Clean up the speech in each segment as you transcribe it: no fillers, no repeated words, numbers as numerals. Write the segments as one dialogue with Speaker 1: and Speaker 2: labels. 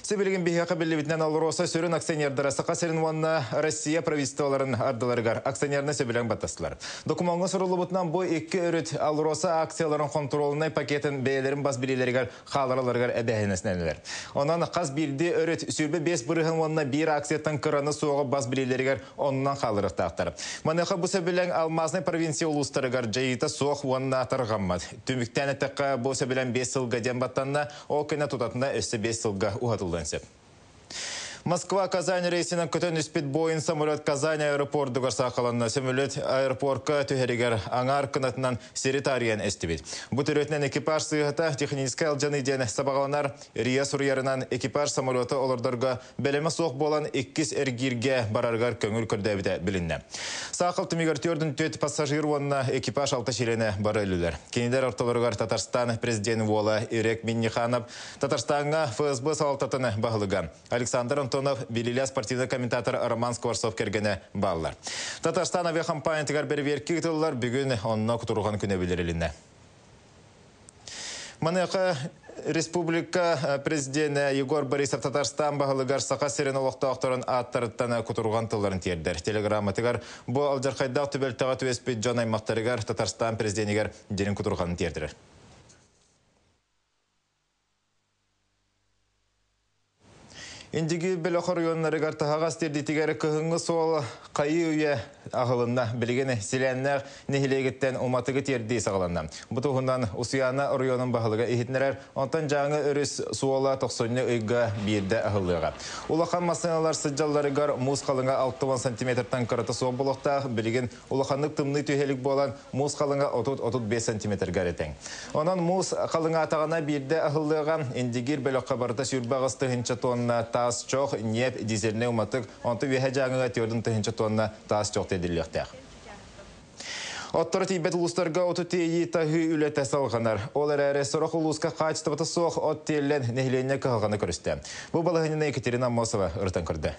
Speaker 1: Сибилигин биһиэхэ биллибитинэн АЛРОСА сүрүн акционердара Саха сирин уонна Россия правительстволарын ардыларыгар акционернай сөбүлэҥ баттастылар. Докумуоҥҥа суруллубутунан бу икки өрүт АЛРОСА акцияларын хонтуруолунай пакетын бэйэлэрин бас билиилэригэр хаалараларыгар эбээһинэстэнэллэр. Онон хас биирдии өрүт 25% уонна биир акцияттан кыраны суоҕу бас билиилэригэр оннунан хаалларыахтаахтар. Маныаха бу сөбүлэҥ Алмазный провинция улуустарыгар дьайыыта суох уонна тарҕаммат. Түмүктээн эттэххэ, бу сөбүлэҥ 5 сылга диэн баттанна, ол кэннэ тутатына өссө 5 сылга уһатыллыан сөп. Москва-Казань рейсинэн көтөн түспүт Боинг самолет Казань аэропордугар саахаланна. Сөмөлөт аэропорка түһэригэр аҥаар кынатынан сири таарыйан эстибит. Бу төрүөтүнэн экипаж сыыһата техническэй алдьаныы диэн сабаҕаланар. РИА суруйарынан экипаж самолету олордорго бэлэмэ суох буолан иккис эргииргэ барарыгар көҥүл көрдөөбүтэ билиннэ. Саахал түмүгэр 44 пассажир уонна экипаж алта чилиэнэ бары өллүлэр. Кинилэр ортолоругар Татарстан президент уола Ирек Минниханов, Татарстаҥҥа ФСБ салалтатын баһылыга Александр Антонов, биллиилээх спортивнай комментатор Роман Скворцов кэргэнэ бааллар. Татарстан авиакомпаниятыгар бэрэбиэркэ ыытыллар, бүгүн онно кутурҕан күнэ билэрилиннэ. Маныаха республика президенэ Егор Борисов Татарстан баһылыгар Саха сирин олохтоохторун ааттарыттан кутурҕан тылларын тиэрдэр. Телеграмматыгар бу алдьархайдаах түбэлтэҕэ түбэспит дьон аймахтарыгар Татарстан президенигэр дириҥ кутурҕанын тиэрдэрэр. Индигиир бөлөх оройуоннарыгар таһаҕас тиэрдиитигэр кыһыҥҥы суол хайыы үйэ аһылынна. Билигин Силээннээх нэһилиэгиттэн уматыгы тиэрдии саҕаланна. Бу туһунан Усуйаана оройуонун баһылыга иһитиннэрэр. Онтон Дьааҥы өрүс суола тохсунньу ыйга биирдэ аһыллыаҕа. Улахан массыыналар сылдьалларыгар муус халыҥа 60 сантиметртан кырата суох буолуохтаах. Билигин Улаханнык тымныы түһэлик буолан, муус халыҥа 30-35 сантиметрга эрэ тэҥ. Онон муус халыҥаатаҕына биирдэ аһыллыаҕа, Индигиир бөлөххө барыта 28 тыһыынча тонна таас чох, ньиэп, дизельнэй уматык, онтон Үөһэ Дьааҥыга 4 тыһыынча тонна таас чох тиэрдиллиэхтээх. Отторо тиийбэт улуустарга оту тиэйии таһыы үлэтэ салҕанар. Ол эрээри сорох улууска хаачыстыбата суох от тиэллэн нэһилиэнньэ кыһалҕаны көрүстэ. Бу балаһыанньаны Екатерина Аммосова ырытан көрдө.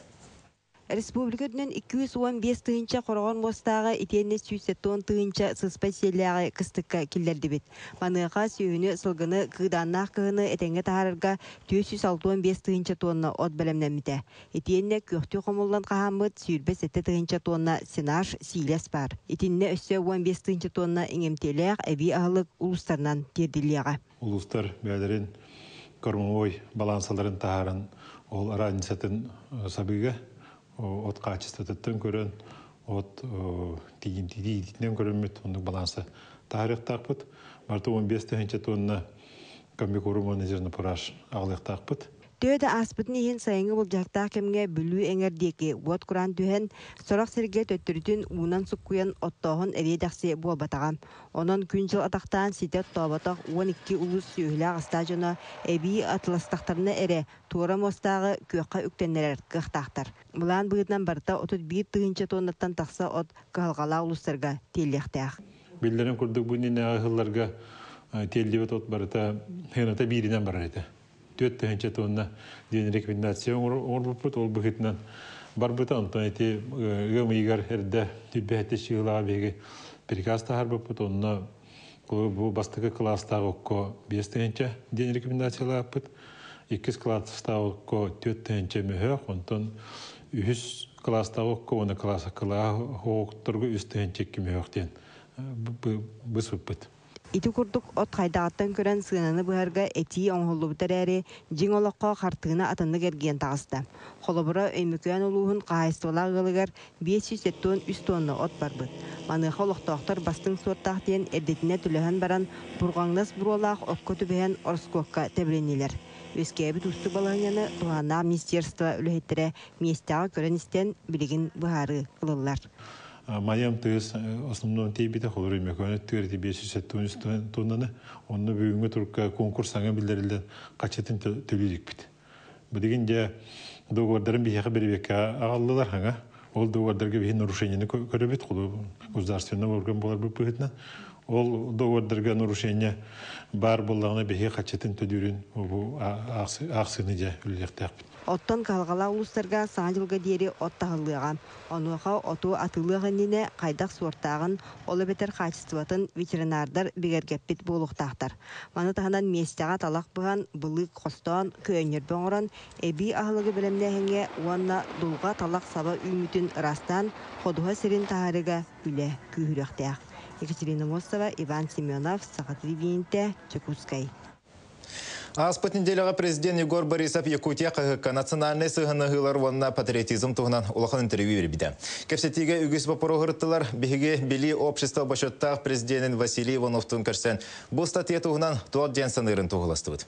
Speaker 2: Республика үрдүнэн 215 тыһыынча хороҕор муостааҕы итиэннэ 170 тыһыынча сыспай сиэллээҕи кыстыкка киллэрдибит. Маныаха сүөһүнү, сылгыны кыыдааннаах кыһыны этэҥҥэ таһаарарга 465 тыһыынча тонна от бэлэмнэммитэ. Итиэннэ күөхтүү хомуллан хаһааммыт 27 тыһыынча тонна сенаж, сиилэс баар. Итиннэ өссө 15 тыһыынча тонна иҥэмтиэлээх эбии аһылык улуустарынан тиэрдиллиэҕэ.
Speaker 3: Улуустар бэйэлэрин кормовой балансаларын таһааран ол разницатын сабыыга от хаачыстыбатыттан көрөн от тиийиитинэн көрөммүт оннук баланса таһаарыахтаахпыт. Барыта 15 тыһыынча тонна комбикорм уонна зернопураж аҕалыахтаахпыт.
Speaker 2: Төһө да ааспытын иһин сайыҥҥы былдьаһыктаах кэмҥэ Бүлүү эҥэр диэки уот кураан түһэн, сорох сиргэ төттөрүтүн уунан суккуйан оттооһун эриэ-дэхси буолбатаҕа. Онон күн-дьыл атахтаан ситэ оттооботох 12 улуус сүөһүлээх-астаах дьоно эбии атыластахтарына эрэ туора муостааҕы күөххэ үктэннэрэр кыахтаахтар. Былаан быһыытынан барыта 31 тыһыынча туоннаттан тахса от кыһалҕалаах улуустарга тиэллиэхтээх.
Speaker 3: Биллэрин курдук бу иннинээҕи сылларга тиэллибит от барыта сыаната бииринэн барар этэ. 4 тыһыынча тонна диэн рекомендация оҥорбуппут. Ол быһыытынан барбыта. Онтон ити ыам ыйыгар эрдэ түрбэһэтти чыылаҕа биһиги приказ таһаарбыппыт. Онно бу бастакы кылаастаах окко 5 тыһыынча диэн рекомендациялааппыт. Иккис кылаастаах окко 4 тыһыынча мөһөөх, онтон үһүс кылаастаах окко уонна кылаас оҕотторго 3 тыһыынча 2 мөһөөх диэн быспыппыт.
Speaker 2: Ити курдук от хайдаҕыттан көрөн сыананы быһарга этии оҥоһуллубута эрээри, дьиҥ олоххо хартыына атыннык эргийэн таҕыста. Холобура, Өймөкөөн улууһун хаһаайыстыбалаах ыалыгар 573 тонна от барбыт. Маныаха олохтоохтор бастыҥ суортаах диэн эрдэтинэ төлөһөн баран, бурҕаҥнас буруолаах окко түбэһэн ороскуокка тэбилиннилэр. Үөскээбит уустук балаһыанньаны туһааннаах министерство үлэһиттэрэ миэстэҕэ көрөн-истэн билигин быһаарыы ылыллар.
Speaker 3: Майам тыас основном тиийбитэ холоруй мөкөнө түөр ити 573 тоннаны онно бүгүҥҥү турукка конкурс саҥа биллэриллэн хаччытын төлүүлүкпүт. Билигин дьэ договордарын биһиэхэ бэрэбиэккэ аҕаллылар хаҥа. Ол договордарга биһи нарушениены көрөбүт, государственный орган буолар быһыытынан. Ол договордарга нарушение баар буоллаҕына биһиги хаччытын төлүүрүн бу аахсыыны дьэ үлэлиэхтээхпит.
Speaker 2: Оттон кыһалҕалаах улуустарга Саҥа дьылга диэри от таһыллыаҕа. Онуоха оту атыылыах иннинэ хайдах суортааҕын, ол эбэтэр хаачыстыбатын ветеринардар бигэргэппит буолуохтаахтар. Маны таһынан миэстэҕэ талах быһан, былыык хостоон, көөнньөрбө оҥорон, эбии аһылыгы бэлэмнээһиҥҥэ уонна дулҕа талах саба үүммүтүн ыраастаан, ходуһа сирин таһаарыыга үлэ күүһүрүөхтээх. Екатерина Мостова, Иван Семенов, Саха телевидениетэ, Дьокуускай.
Speaker 1: Ааспыт неделяҕа президент Егор Борисов Якутия хаһыакка национальнай сыһыаннаһыылар уонна патриотизм туһунан улахан интервью биэрбитэ. Кэпсэтиигэ үгүс боппуруоһу ырыттылар. Биһиги Билии общество бочуоттаах президенин Василий Ивановтуун көрсөн, бу статья туһунан туох диэн саныырын туоһуластыбыт.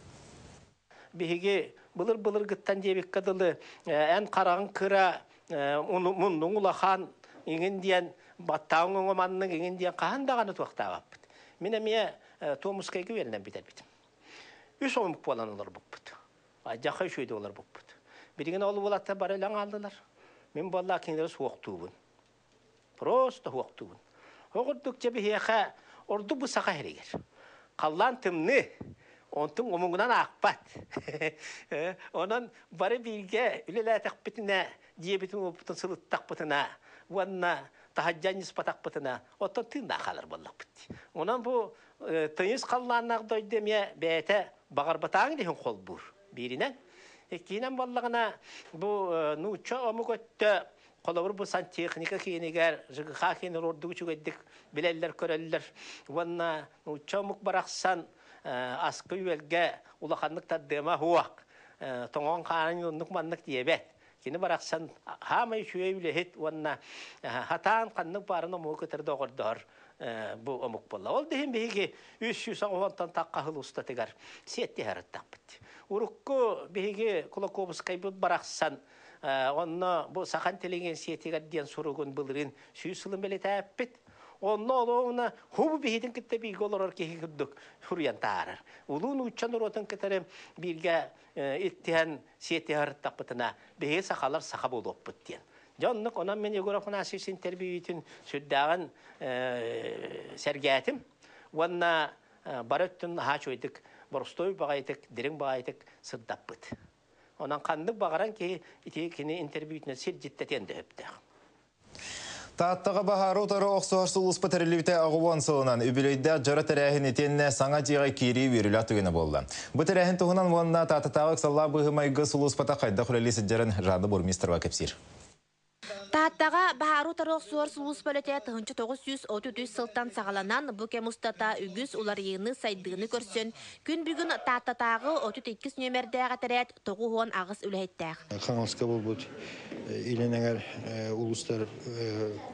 Speaker 4: Биһиги былыр-былыргыттан диэбиккэ дылы эн хараҕыҥ кыра, муннуҥ улахан, иҥин диэн баттааҥ оҥо маннык иҥин диэн хаһан даҕаны туохтаабаппыт. Мин эмиэ Туомускайга үөрэнэн бүтэрбитим. Үс омук буолан олорбуппут. Адьаха үчүгэйдик олорбуппут. Билигин ол уолаттар бары өлөн хааллылар. Мин буоллаа кинилэри суохтуубун. Просто суохтуубун. Ол курдук дьэ биһиэхэ ордук бу саха сиригэр. Халлаан тымныы, онтун омугунан аахпат. Онон бары бииргэ үлэлээтэхпитинэ, дьиэбитин-уоппутун сылыттахпытына уонна таһырдьа анньыспатахпытына, оттон тыыннаах хаалар буоллахпыт. Онон бу тыйыс халлааннаах дойду эмиэ бэйэтэ баҕарбатааҥ иһин холбуур бииринэн. Иккиһинэн буоллаҕына, бу нуучча омук өттө холобур бу сантехника киинигэр ЖКХ киинигэр ордук үчүгэйдик билэллэр-көрөллөр уонна нуучча омук барахсан аска-үөлгэ улаханнык тардыама суох тоҥон хаанын оннук маннык диэбэт кини барахсан хаамай үчүгэй үлэһит уонна хатаан ханнык баарын омугу кытары доҕордоһор бу омук буолла. Ол да иһин биһиги 300 тахха устатыгар сиэттиһэ арыттахпыт. Урукку биһиги Кулаковскайбыт барахсан онно бу саха интеллигенциятыгар диэн суругун былырыын сүүс сылын бэлитээппит. Онно олоҕуна хубу биһитин кытта бииргэ олорор киһи курдук суруйан таарар. Улуу нуучча норуотун кытары бииргэ иттиһэн сиэтиһэ ырыттахпытына биһиги сахалар саха буолуохпут диэн. Дьэ оннук онон мин Егор Афанасьевич интервьютун сүрдээҕин сэргээтим уонна бары өттүн наһаа үчүгэйдик боростуой баҕайытык, дириҥ баҕайытык сырдаппыт. Онон ханнык баҕаран киһи ити кини интервьютунан сирдьиттэтиэн да сөптөөх.
Speaker 1: Тааттаҕа баһаары утары охсуһар сулууспа тэриллибитэ 80 сылынан үбүлүөйдээх дьоро тэрээһин итиэннэ саҥа дьиэҕэ киирии үөрүүлээх түгэнэ буолла. Бу тэрээһин туһунан уонна Тааттатааҕы ыксаллаах быһыы-майгы сулууспата хайдах үлэлии сылдьарын Жада Бурмистрова кэпсиир.
Speaker 5: Тааттаҕа баһаары утары охсуһар сулууспа үлэтэ 1933 сылтан саҕаланан, бу кэм устата үгүс уларыйыыны, сайдыыны көрсөн, күн бүгүн Тааттатааҕы 32 нүөмэрдээх этэрээт 98 үлэһиттээх.
Speaker 6: Хаҥаласка буолбут Илин эҥэр улуустар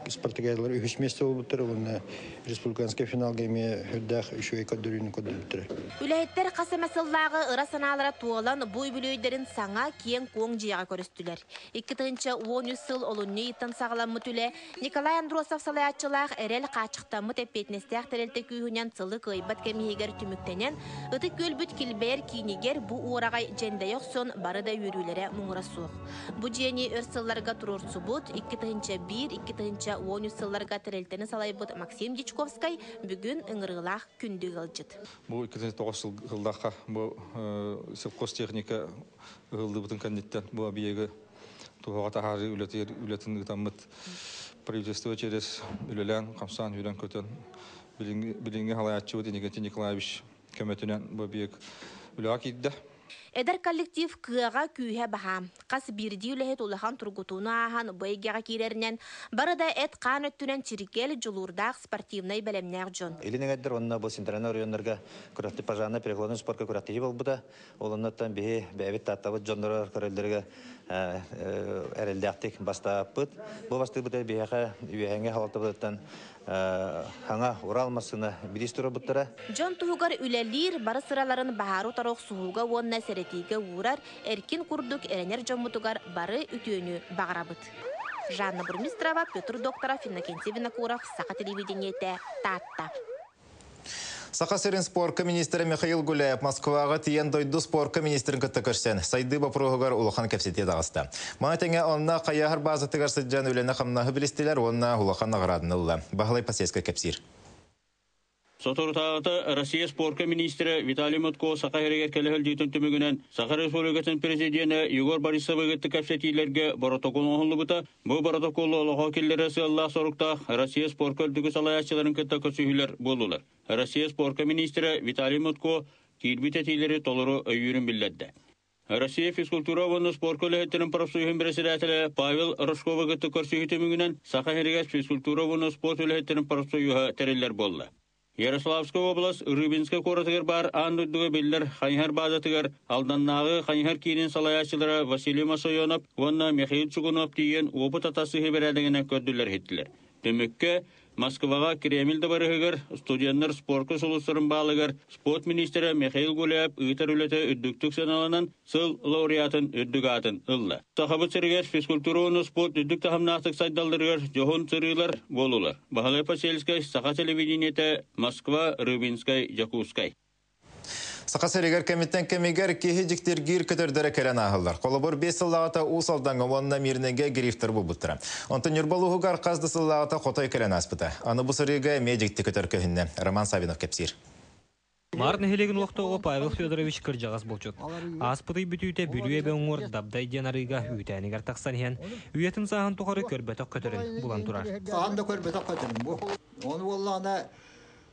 Speaker 6: спартакиадалар үһүс миэстэ буолбуттара уонна республиканскай финалга эмиэ үрдээх үчүгэй көрдөрүүнү көрдөрбүттэрэ.
Speaker 5: Үлэһиттэр хас эмэ сыллааҕы ыра санаалара туолан, бу үбүлүөйдэрин саҥа, киэҥ-куоҥ дьиэҕэ көрүстүлэр. 2013 сыл олунньу ыйыттан саҕаламмыт үлэ Николай Андросов салайааччылаах Эрэл хааччахтаммыт эппиэтинэстээх тэрилтэ күүһүнэн сылы кыайбат кэм иһигэр түмүктэнэн, Ытык Күөлбүт килбэйэр киинигэр бу уораҕай дьэндэйэ охсон бары да үөрүүлэрэ муҥура суох. Бу дьиэни өр сылларга туруорсубут, 2001-2013 сылларга тэрилтэни салайбыт Максим Дьячковскай бүгүн ыҥырыылаах күндү ыалдьыт.
Speaker 7: Бу 2009 сыллаахха бу сельхозтехника ыһыллыбытын кэнниттэн бу объегы туһаҕа таһаарыы үлэтигэр үлэтин ыытаммыт правительство через үлэлээн хамсаан сүүрэн-көтөн билиҥҥи халайааччыбыт Иннокентий Николаевич көмөтүнэн бу объект үлэҕэ киирдэ.
Speaker 5: Эдэр коллектив кыаҕа, күүһэ баһаам. Хас биирдии үлэһит улахан тургутууну ааһан бу эйгэҕэ киирэринэн бары да эт-хаан өттүнэн чиргэл, дьулуурдаах спортивнай бэлэмнээх дьон.
Speaker 8: Илин эҥэрдэр уонна бу центральнай оройуоннарга күрэхти пожарнай прикладной спорка күрэхтэһии буолбута. Ол оннуттан биһи бэйэбит Тааттабыт дьонноро көрөллөрүгэр эрэллээхтик бастааппыт. Бу бастыырбыт биһиэхэ үөһээҥҥи халалтабытыттан хаҥа Урал массыына бириис турарбыттара.
Speaker 5: Дьон туһугар үлэлиир, бары сыраларын баһаары утары охсуһууга уонна сэрэтиигэ уурар, эркин курдук эрэнэр дьоммутугар бары үтүөнү баҕарабыт. Жанна Бурмистрова, Петр Докторов, Иннокентий Винокуров, Саха телевидениетэ, Таатта.
Speaker 1: Саха сирин спорка министрэ Михаил Гуляев Москваҕа тиийэн дойду спорка министрин кытта көрсөн, сайдыы боппуруоһугар улахан кэпсэтии таҕыста. Маны тэҥэ онно хайаһар баазатыгар сылдьан үлэни-хамнаһы билистилэр уонна улахан наҕарааданы ылла. Баһылай Посельскай кэпсиир.
Speaker 9: Соторутааҕыта Россия спорка министрэ Виталий Мутко Саха сиригэр кэлэ сылдьыытын түмүгүнэн Саха Республикатын президенэ Егор Борисовы кытта кэпсэтиилэргэ боротокуол оҥоһуллубута. Бу боротокуолу олоххо киллэрэр сыаллаах-соруктаах Россия спорка үрдүкү салайааччыларын кытта көрсүһүүлэр буоллулар. Россия спорка министрэ Виталий Мутко киирбит этиилэри толору өйүүрүн биллэрдэ. Россия физкультура уонна спорка үлэһиттэрин профсоюһун председателэ Павел Рожковы кытта көрсүһүү түмүгүнэн Саха сиригэр физкультура уонна спорт үлэһиттэрин профсоюһа тэриллэр буолла. Ярославскай уобалас Рыбинскай куоратыгар баар аан дойдуга биллэр хайыһар баазатыгар Алданнааҕы хайыһар киинин салайааччылара Василий Масойонов уонна Михаил Чугунов тиийэн уопут атастаһыы бэрээдэгинэн көрдүлэр-иһиттилэр. Түмүккэ Москваҕа Кремль дыбарыһыгар студеннар спорка сулустарын баалыгар спорт министрэ Михаил Гуляев ыытар үлэтэ үрдүктүк сыаналанан сыл лауреатын үрдүк аатын ылла. Сахабыт сиригэр физкультура уонна спорт үрдүк таһымнаахтык сайдалларыгар дьоһун сырыылар буолулар. Баһылай Посельскай, Саха телевидениетэ, Москва, Рыбинскай, Дьокуускай.
Speaker 1: Саха сиригэр кэмиттэн кэмигэр киһи дьиктиргиир көтөрдөрө кэлэн ааһаллар. Холобур, 5 сыллааҕыта Уус Алдаҥҥа уонна Мирнэйгэ грифтэр булбуттара. Онтон Ньурба улууһугар хас да сыллааҕыта хотой кэлэн ааспыта. Аны бу сырыыга эмиэ дьикти көтөр көһүннэ. Роман Савинов кэпсиир.
Speaker 10: Маар нэһилиэгин олохтооҕо Павел Федорович кырдьаҕас булчут. Ааспыт ый бүтүүтэ Бүлүү эбэ уҥуор Дабдай диэн арыыга үүтээнигэр тахсан иһэн, үйэтин сааһын тухары көрбөтөх көтөрүн булан турар.
Speaker 11: Хаһан да көрбөтөх көтөрүм бу. Ону буоллаҕына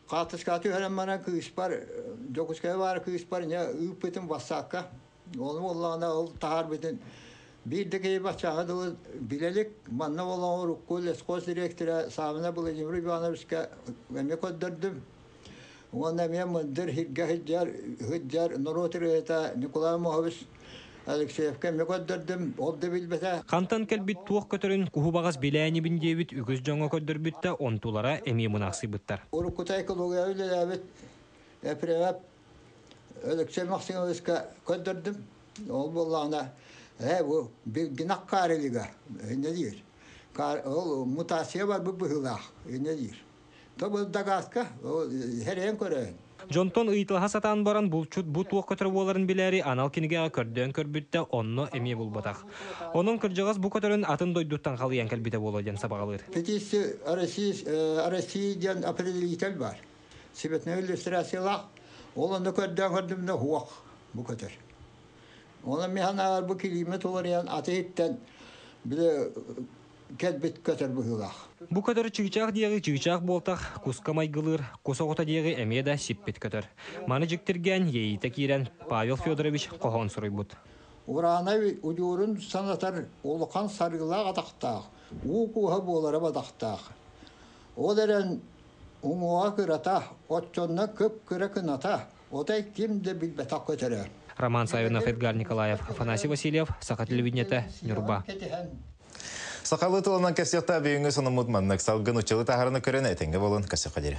Speaker 11: Хаартыскаҕа түһэрэн баран кыыспар, Дьокуускайга баар кыыспар иньэ ыыппытым бассаакка. Ону буоллаҕына ол таһаарбытын биир да киһи баччааҥҥа дылы билэ илик. Манна буоллаҕына урукку лесхоз директора Савина Владимир Ивановичка эмиэ көрдөрдүм. Уонна эмиэ мындыр сиргэ сылдьар, сылдьар норуот ырыаһыта Николай Мохович Алексеевка эмиэ көрдөрдүм, ол да билбэтэ.
Speaker 10: Хантан кэлбит туох көтөрүн куһу баҕас билээнибин диэбит үгүс дьоҥҥо көрдөрбүт да, онтулара эмиэ мунаахсыйбыттар.
Speaker 11: Уруккута экология үлэлээбит Ефремов Алексей Максимовичка көрдөрдүм. Ол буоллаҕына, ээ бу билгинах каарилига инньэ диир. Ол мутация барбыт быһыылаах инньэ диир. Тобулдагаска хэрэйэн көрөйүн.
Speaker 10: Дьонтон ыйыталаһа сатаан баран булчут бу туох көтөр буоларын билээри анал кинигэҕэ көрдөөн көрбүт да онно эмиэ булбатах. Онон кырдьаҕас бу көтөрүн атын дойдуттан халыйан кэлбитэ буолуо диэн сабаҕалыыр.
Speaker 11: Петиция России, России диэн определитель бар. Цветной иллюстрациялаах. Ол онно көрдөөн көрдүм да хуох бу көтөр. Онон мин санаабар бу килиимэ туларыйан аты иһиттэн били кэлбит көтөр быһыылаах.
Speaker 10: Бу көтөр чыычаах диэҕи чыычаах буолтах, куска майгылыыр, кус оҕото диэҕи эмиэ да сиппит көтөр. Маны дьиктиргээн, иэйиитэ киирэн, Павел Федорович хоһоон суруйбут.
Speaker 11: Ураанай удьуорун санатар улахан сарыылаах атахтаах, уу кууһа буолара бадахтаах. Ол эрэн уҥуоҕа кырата, оччонно кып-кыра кыната, отой ким да билбэтэх көтөрө.
Speaker 10: Роман Савинов, Эдгар Николаев, Афанасий Васильев, Саха телевидениетэ, Ньурба.
Speaker 1: Сахалыы тылынан кэпсиэхтэ бүгүҥҥү сонуммут маннык салгын уччалы таһаараны көрөн этэҥҥэ буолун көрсөххө диэри.